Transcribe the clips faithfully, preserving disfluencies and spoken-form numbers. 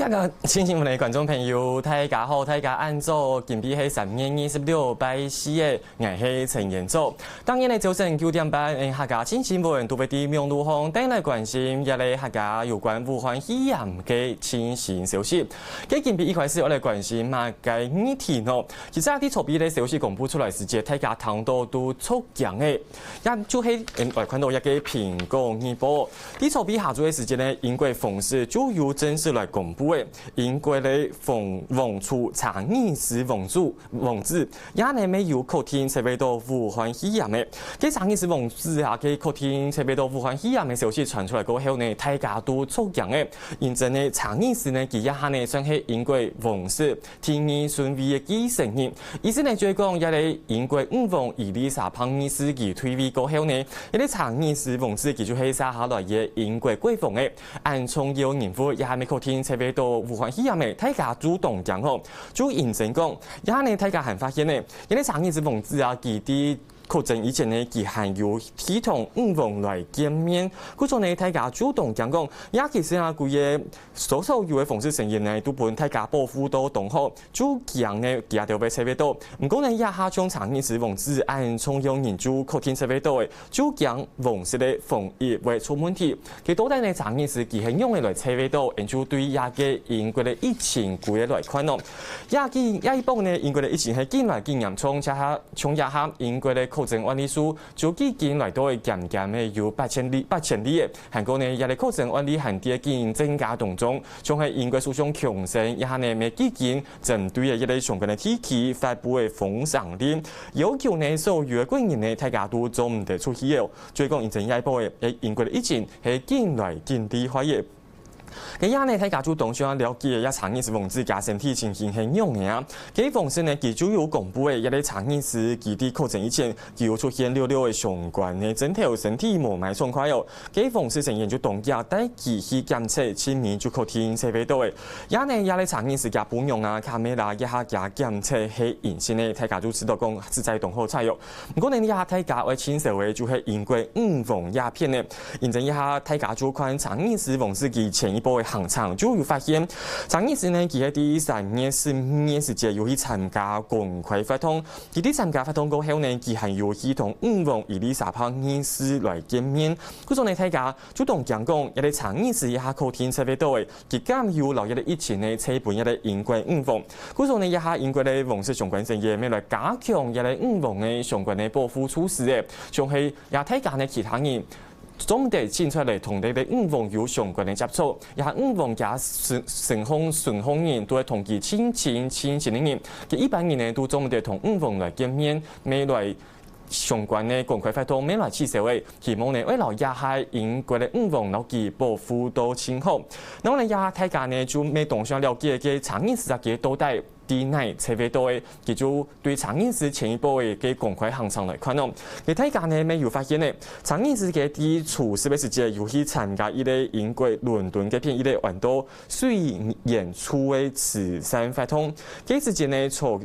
个新新闻个观众朋友，大家好，大家恁早。今晡日係三月二十六，拜四个，𠊎係陳彥祖。當日个朝晨九點半，客家新新闻都會在網路項帶來關心這个客家有關武漢肺炎个最新消息。該今晡日一開始，愛來關心麼个議題呢？其實啊，在昨晡个消息公布出來時節，大家聽到都著驚个。也就係，嗯，來看到一个蘋果日報。在昨晡下晝个時節呢，英國王室就有正式來公布个，英國个王，王儲查爾斯王子，王子，也呢乜有確定測得到武漢肺炎个。該查爾斯王子啊，佢確定測得到武漢肺炎个消息傳出來過後呢，大家都著驚个。因為呢，查爾斯呢，佢這下呢算係英國王室第二順位个繼承人。意思呢就係講，這个英國女王伊麗莎白二世佢退位過後呢，這个查爾斯王子佢就係接下來个英國國王个恁重要人物，也還無確定測得到武漢肺炎个，大家都當驚吼。就因為講，這下呢大家還發現呢，這个查爾斯王子啊，佢在確診以前呢，佢還有去同女王來見面。故所呢，大家就當驚講，這其實啊，佢个所，所有个王室成員呢，都分大家保護到當好，就驚呢，佢兜會測得到。毋過呢，這下像查爾斯王子恁重要人就確定測得到个，就驚王室个防疫會出問題。該到底呢，查爾斯佢係仰仔來測得到，𠊎就對這个英國个疫情歸來看咯。這幾，這一波呢，英國个疫情係緊來緊嚴重，這下，像這下英國个確診案例數 就已經來到个漸漸个有八千例，八千例个。還過呢，這个確診案例還在緊增加當中，像係英國首相強生，這下呢乜已經針對个一个相關个地區發布个封城令，要求呢所有个國民呢，大家都做毋得出去个。所以講，因為這一波个，誒，英國个疫情係緊來緊厲害个。 該下呢，大家就當想了解這查爾斯王子佢身體情形係仰仔啊。該王室呢，佢就有公布个，這个查爾斯佢在確診以前，佢有出現了了个相關个症頭，身體無麼爽快哦。該王室成員就當遽帶佢去檢測，盡尾就確定測得到个。這呢，這个查爾斯佢餔娘啊，卡米拉這下佢檢測係陰性个，大家就知道講實在當好彩哦。毋過呢，這下大家愛尋找个就係英國女王這片呢， 因為這下大家就看查爾斯王子佢前一波个行程，就有發現，查爾斯呢，佢係在三月十五个時節有去參加公開活動。佢在參加活動過後呢，佢還有去同女王伊麗莎白二世來見面。故所呢，大家就當驚講，這个查爾斯這下確定測得到个，佢敢有摎這个疫情呢，傳分這个英國女王。故所呢，這下英國个王室相關成員乜來加強這个女王个相關个保護措施个，像係這大家呢，其他人 總得盡出來同這个女王有相關个接觸，這下女王佢身，身項，身項人都會同佢親親親親个人，佢一般人呢都做毋得同女王來見面，乜來相關个公開活動，乜來取消个。希望呢，會摎這下英國个女王摎佢保護到盡好。然後呢，這下大家呢就乜當想了解个查爾斯啊，佢到底 在哪測得到个，佢就對查爾斯前一波个公開行程來看哦。該大家呢，乜有發現呢，查爾斯佢在初十个時節有去參加一个英國倫敦該片一个安到水源處个慈善活動。該時節呢，坐，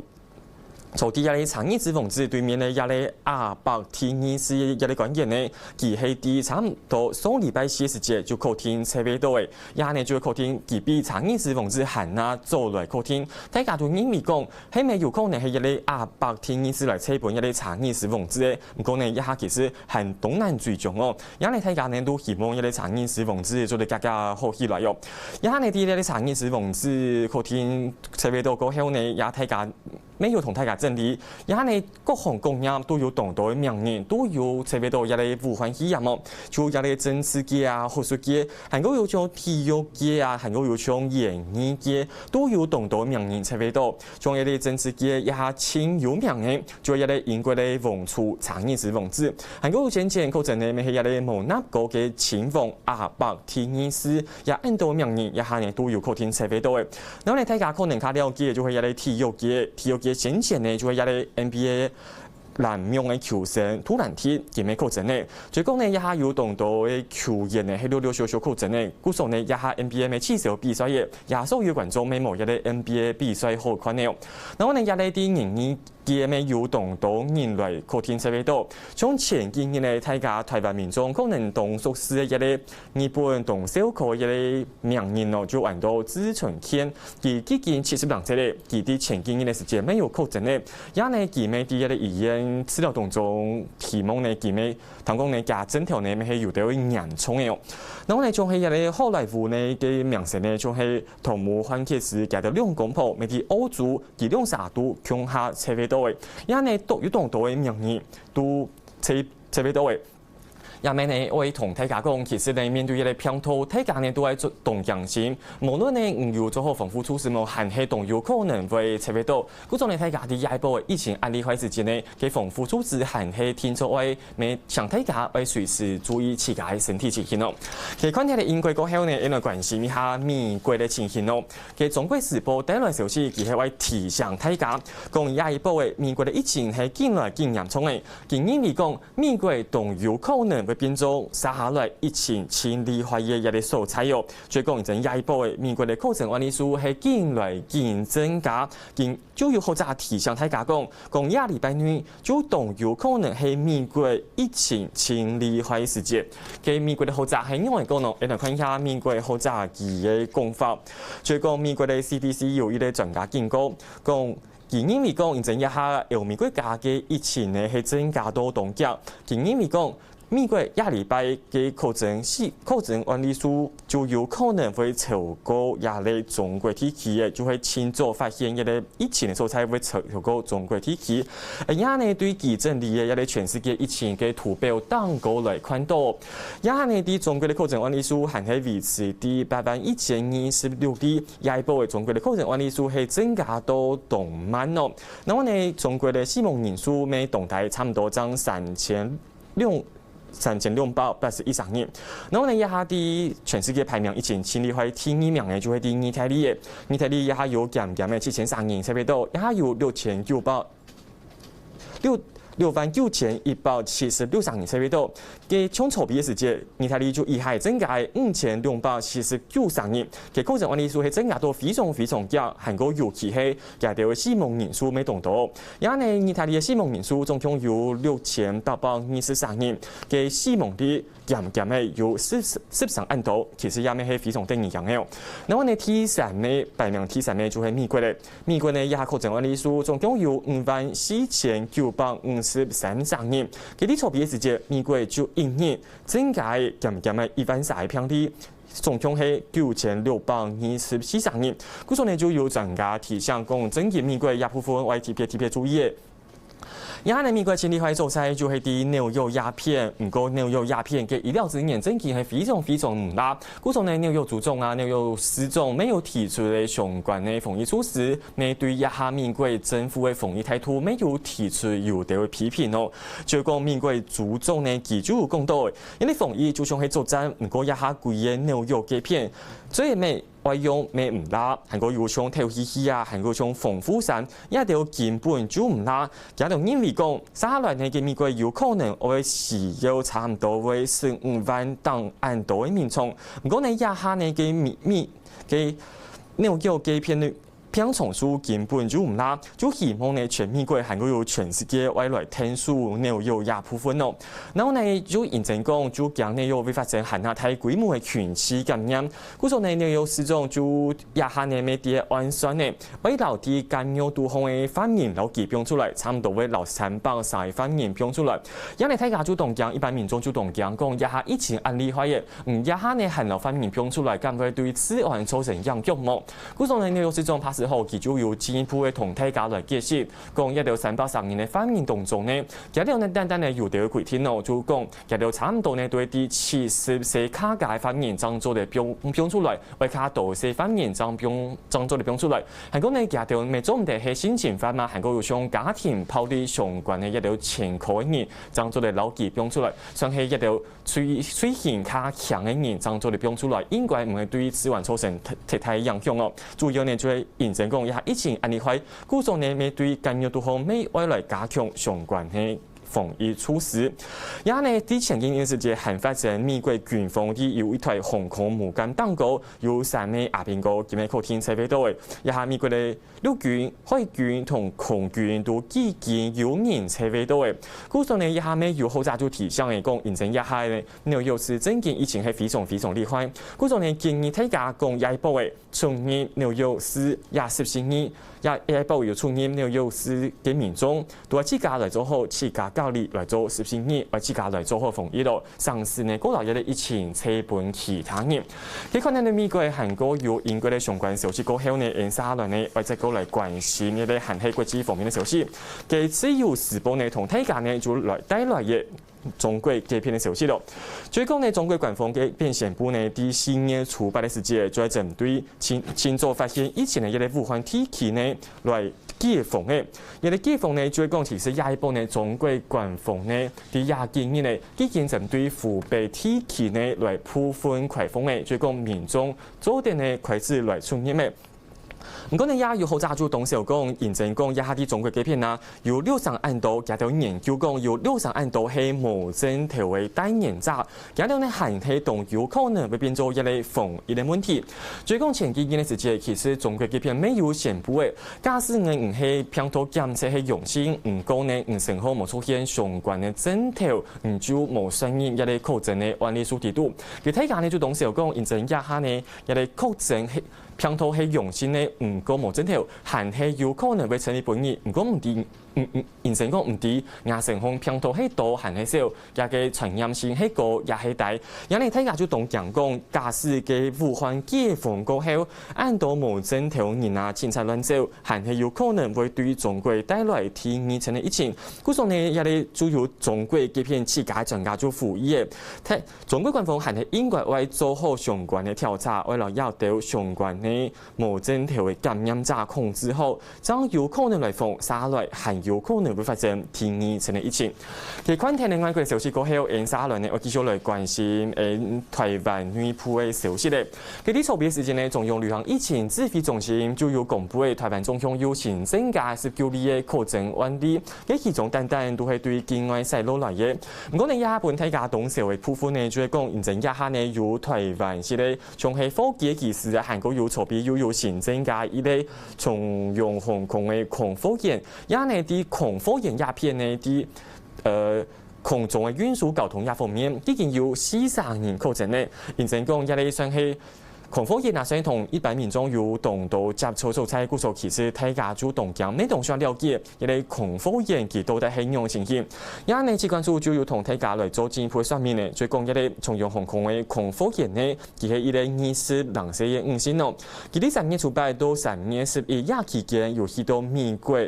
坐在這个查爾斯王子對面个這个阿伯第二世這个官員呢，佢係在差毋多上禮拜四个時節就確定測得到个。 這下呢就確定佢比查爾斯王子還較早來確定。大家都認為講，係無有可能係這个阿伯第二世來測分這个查爾斯王子个。毋過呢，這下其實還當難追蹤哦。這下呢，大家呢都希望這个查爾斯王子做得遽遽好起來哦。這下呢，在這个查爾斯王子確定測得到過後呢，這下大家 乜有同大家整理，這下呢，各行各業都有當多个名人，都有測得到這个武漢肺炎哦。就這个政治界啊、學術界，還過有像體育界啊，還過有像演藝界，都有當多名人測得到。像這个政治界這下盡有名个，就這个英國个王儲查爾斯王子，還過有先前確診个，乜係這个摩納哥个親王阿伯第二世，這恁多名人這下呢都有確定測得到个。 然後呢，大家可能較了解个就係這个體育界，體育界先前呢就係這个N B A籃網个球星杜蘭特，佢乜確診呢。所以講呢，這下有當多个球員呢，係陸陸續續確診呢。故所呢，這下N B A乜取消比賽个，也所有觀眾乜無這个N B A比賽好看呢哦。然後呢，這个在二二佢乜有當多人來確定測得到。像前幾日呢，大家臺灣民眾可能當熟識个一個日本當燒烤个一個名人哦，就安到志村健，佢已經七十零歲了，佢在前幾日个時間乜有確診了，也呢佢乜在一個醫院治療當中，希望呢佢乜聽講呢佢症頭呢乜係有兜嚴重个哦。然後呢，像係一個好萊塢呢个明星呢，像係湯姆漢克斯佢兜兩公婆，乜在澳洲 佢兩儕都共下測得到个，也呢都有當多个名人都測測得到个。也乜呢，愛同大家講，其實呢，面對這個病毒，大家呢都愛做當驚心。無論呢，你有做好防護措施無，還係當有可能會測得到。故所呢，大家在這一波个疫情恁厲害時節呢，該防護措施還係定著愛，乜請大家愛隨時注意自家个身體情形哦。該看起來英國過後呢，愛來關心一下美國个情形哦。 該中國時報帶來消息，佢係會提醒大家，講這一波个美國个疫情係緊來緊嚴重个。佢認為講，美國當有可能會變做接下來疫情盡厲害个一個所在哦。所以講，這一波个美國个確診案例數係緊來緊增加，緊就有學者提醒大家講，講這禮拜內 就當有可能係美國疫情盡厲害个時節。該美國个學者係仰般講呢？𠊎來看一下美國个學者佢个講法。就係講美國个C D C有一個專家警告，講佢認為講，現在這下歐美國家个疫情呢係增加到當遽。佢認為講，美國這禮拜个確診死、確診案例數就有可能會超過這個中國地區个，就係盡早發現這個 疫情个所在會超過中國地區。而這呢，對佢整理个這個全世界疫情个圖表頂高來看到，這呢，在中國个確診案例數還係維持在八萬一千二十六例，這一波个中國个確診案例數係增加到當慢哦。然後呢，中國个死亡人數乜當低，差毋多正三千六 三千六百八十一儕人。然後呢，這下在全世界排名已經盡厲害第二名个，就係在義大利个。義大利這下有減減个七千儕人，差不多，這下有六千九百，六，六萬九千一百七十六儕人，差不多。該相比个時節，義大利就已經增加五千六百七十九儕人。該確診案例數係增加到非常非常遽，還過尤其係佢兜个死亡人數乜當多。 也呢，義大利个死亡人數總共有六千八百二十儕人，个死亡率減減个有十，十儕恁多，其實也乜係非常得人驚个哦。然後呢，第三个，排名第三个就係美國了。美國呢，這下確診案例數總共有五萬四千九百五十三儕人，个在相比个時節，美國就一日增加个減減个一萬儕个病例。 總共係九千六百二十四儕人。故所呢，就有專家提醒講，最近美國這部分愛特別特別注意个。這下呢，美國盡厲害个所在就係在紐約這片，毋過紐約這片个醫療資源正經係非常非常毋罅。故所呢，紐約州長啊，紐約市長乜有提出个相關个防疫措施，乜對這下美國政府个防疫態度乜有提出有兜个批評哦。就講美國州長呢，佢就有講到， 因為防疫就像係作戰，毋過這下歸个紐約該片，最尾愛用乜毋罅，還過有像透氣器啊，還過像防護傘，這兜根本就毋罅。佢兜認為講，接下來呢个美國有可能會需要差毋多會十五萬頂恁多个民眾。毋過呢，這下呢个美，美，个紐約該片呢， 病床數根本就毋罅，就希望呢全美國還過有全世界愛來𢯭手紐約這部分哦。然後呢，就因為講，就驚紐約會發生還較大規模个群聚感染。故所呢，紐約市長就這下呢乜在該按算呢，愛摎在監獄肚項个犯人摎佢放出來，差毋多會摎三百儕个犯人放出來。這下呢大家就當驚，一般民眾就當驚，講這下疫情恁厲害个，嗯，這下呢還摎犯人放出來，敢會對治安造成影響無？ 故所呢，紐約市長帕斯豪佢就有進一步个同大家來解釋，講這兜三百儕人个犯人當中呢，佢兜呢單單呢有兜个規定哦，就講佢兜差毋多呢對在七十歲較加个犯人正做得放，放出來，愛較多歲犯人正放，正做得放出來。還過呢，佢兜乜做毋得係性侵犯嘛，還過有像家庭暴力相關个這兜前科个人正做得摎佢放出來，算係這兜 罪，罪行較輕个人正做得放出來，應該毋會對治安造成忒，忒大影響哦。主要呢就係因為講這下疫情恁厲害，故所呢乜對監獄肚項乜愛來加強相關个防疫措施。也呢，在前幾日時節還發生美國軍方在有一台航空母艦頂高有三名阿兵哥，今日確定在位到个。這下美國个陸軍、海軍同空軍都已經有人在位到个。故所呢，這下呢有學者就提醒个講，因為這下呢紐約市正經疫情係非常非常厲害。故所呢，建議大家講這一波个 出入紐約市也十四日，也也包括有出入紐約市个民眾，都愛自家來做好自家隔離，來做十四日，愛自家來做好防疫咯。省事呢，過來這个疫情傳分其他人。去看咱个美國還過有英國个相關消息過後呢，𫣆下來呢，愛再過來關心這个還係國際方面个消息。該自由時報呢，同大家呢就來帶來个 中國該片个消息咯。就係講呢，中國官方該片宣布呢，在四月初八个時節，就愛針對盡盡早發現疫情个這个武漢地區呢，來解封个。這个解封呢，就係講其實這一波呢，中國官方呢，在這幾日呢，已經針對湖北地區呢，來部分開放个，就係講民眾做得呢，開始來出入个。 毋過呢，也有學者就當時有講，認真講，這下在中國該片啊，有六成恁多，佢兜研究講有六成恁多係無症頭个帶原者，佢兜呢還係當有可能會變做一个防疫个問題。所以講前幾日个時節，其實中國該片乜有宣布个，假使呢你係病毒檢測係陽性，毋過呢你身項無出現相關个症頭，你就無算入這个確診个案例數底肚。其實大家呢就當時有講，認真這下呢，這个確診係 病毒係陽性个，毋過無症頭，還係有可能會傳染分你。毋過毋知，嗯嗯，認真講毋知，若身項病毒係多還係少，這个傳染性係高也係低。這呢大家就當驚講，假使該武漢解封過後，恁多無症頭人啊，凊彩亂走，還係有可能會對中國帶來第二層个疫情。故所呢，這个就有中國該片自家專家就呼籲个，大 中國官方還係應該愛做好相關个調查，愛摎這兜相關个無症頭个感染者控制好，正有可能來防，續來還有可能會發生第二層个疫情。在看忒了外國消息過後，𫣆續來呢，愛繼續來關心，誒，臺灣內部个消息咧。該在昨晡時間呢，中央流行疫情指揮中心就有公布个臺灣總共有新增加十九例个確診案例，該其中單單都係對境外徙落來个。 毋過呢，這下分大家當愁个部分呢，就係講，因為這下呢，有臺灣籍个，像係貨機个機師啊，還過有昨晡又有新增加一例長榮航空个空服員，也呢，在空服員這片呢，在，呃，空中个運輸交通這方面，已經有四十人確診呢。因為講，這个算係 空服員啊，算同一般民眾有當多接觸所在，故所其實大家就當驚，乜當想了解，這个空服員佢到底係仰情形。也呢，機關署就有同大家來做進一步个說明呢，就講這个長榮航空个空服員呢，佢係一个二十零歲个女性哦。佢在三月初八到三月十一這期間有去到美國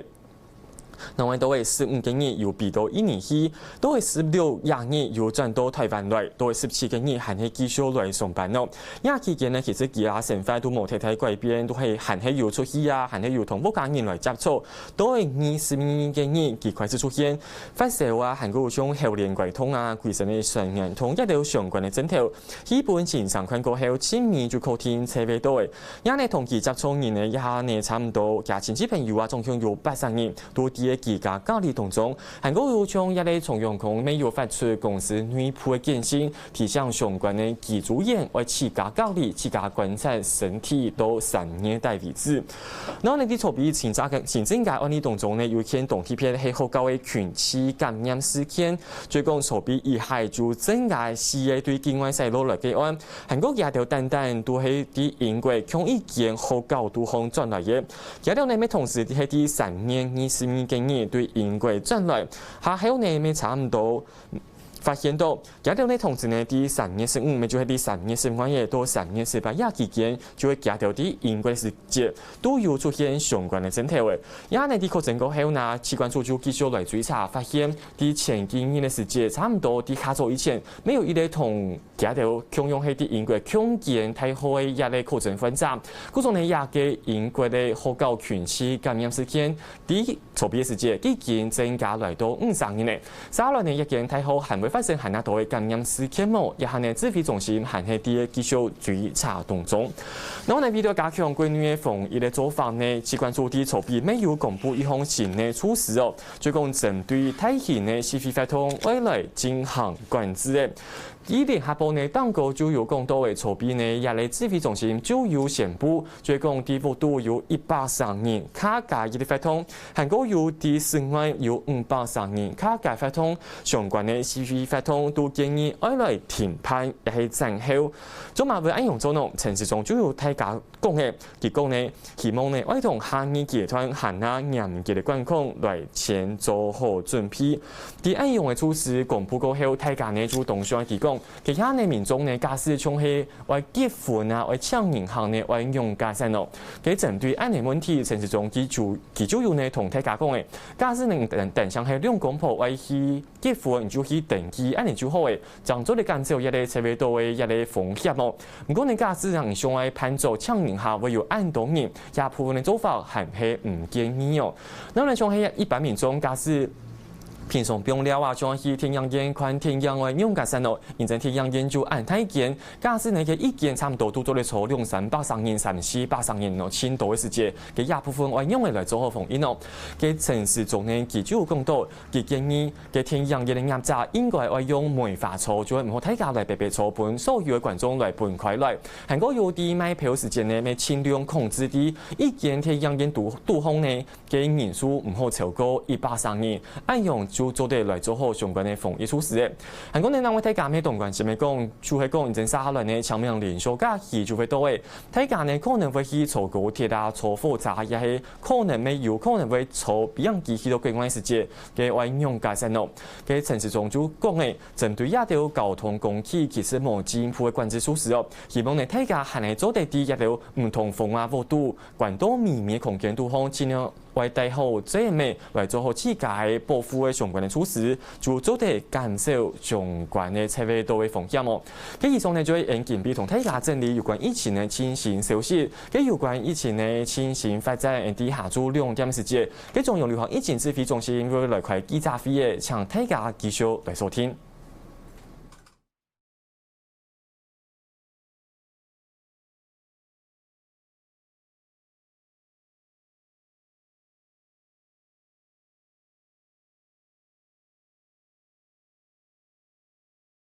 另外，到个十五个日有飛到印尼去，到个十六日有轉到臺灣來，到个十七个日還係繼續來上班咯。這期間呢，其實佢啊生活都無忒大改變，都係還係有出去啊，還係有同屋下人來接觸。到个二十二个日，佢開始出現發燒啊，還過有像喉嗹怪痛啊、歸身个痠軟痛，這兜相關个症頭。 去分先生看過後，盡尾就確定在位到个。也呢，同佢接觸人呢，這下呢差毋多，厥親戚朋友啊，總共有八十人，都在个居家隔離當中。還過有像這个長榮空乜有發出公司內部个簡訊，提醒相關个機組員愛自家隔離、自家觀察身體到三月底為止。然後呢，在昨晡新增个、新增个案例當中呢，有一件當特別係學校个群聚感染事件， 就講昨晡一下就增加四个對境外徙落來个案，還過佢兜單單都係在英國共一間學校肚項轉來个。佢兜呢，乜同時係在三月二十二个日對英國轉來，下後呢，乜差毋多發現到，佢兜呢，同時呢，在三月十五，乜就係在三月十五日到三月十八日期間，就係佢兜在英國時節都有出現相關个症頭个。也呢，在確診過後呢，機關署就繼續來追查，發現 在前幾日个時節，差毋多在較早以前，乜有一个同佢兜共樣係在英國共間大學个一个確診患者。故所呢，這个英國个學校群聚感染事件，在昨晡个時節已經增加來到五十人呢。續來呢，這間大學還會發生還較多个感染事件無？這下呢，指揮中心還係在繼續追查當中。然後呢，為了加強國內个防疫个做法呢，疾管署在昨晡乜有公布一項新个措施哦，就講針對大型个示威活動愛來進行管制个。在聯合報呢，當高就有講到个昨晡呢，這个指揮中心就有宣布，就講在屋肚有一百三人，較加一个活動，還過有在室外有五百三人，較加活動，相關个示威活動都建議愛來停辦，也係暫後。做麼會恁樣做呢？陳時中就有大家講个，佢講呢，希望呢，愛同下二階段還較嚴格个管控來先做好準備。在恁樣个措施公布過後，大家呢就當想佢講，其他呢民眾呢，假使像係愛結婚啊，愛請人客呢，愛仰結煞哦？該針對恁樣問題，陳時中佢就佢就有呢同大家講个，假使呢單單淨係兩公婆愛去結婚，你就去登記，恁樣就好个。 正做得減少這个七月多个這个風險哦。毋過呢，假使人想愛辦桌請人客會有恁多人，這部分个做法還係毋建議哦。那來像係一般民眾，假使平常放尞啊，想愛去電影院看電影个仰結煞哦，因為電影院就恁大間，假使呢个一間差毋多都做得坐兩三百儕人、三四百儕人哦，盡多个時節，該這部分愛仰仔來做好防疫哦？該陳時中呢，佢就有講到，佢建議 該電影院个業者應該愛用梅花座，就係毋好大家來排排坐，分所有个觀眾來分開來。還過有在賣票時節呢，乜盡量控制在一間電影院肚肚項呢，个人數毋好超過一百儕人，恁樣就做得來做好相關个防疫措施个。還過呢，另外大家乜當關心个講，就係講，因為接下來呢，清明連續假期就會到个，大家呢可能會去坐高鐵啊、坐火車，也係可能乜有可能會坐飛行機去到國外時節， 个愛仰結煞哦？該陳時中就講个，針對這兜交通工具其實無進一步个管制措施哦，希望呢大家還係做得在這兜毋通風啊、屋肚、關到密密个空間肚項，盡量愛戴好遮个物，來做好自家个保護个相關个措施，就做得減少相關个七月多个風險哦。該以上呢就係𠊎今晡日同大家整理有關疫情个最新消息。該有關疫情个最新發展，𠊎等下晝兩點時節， 該中央流行疫情指揮中心會來開記者會个，請大家繼續來收聽。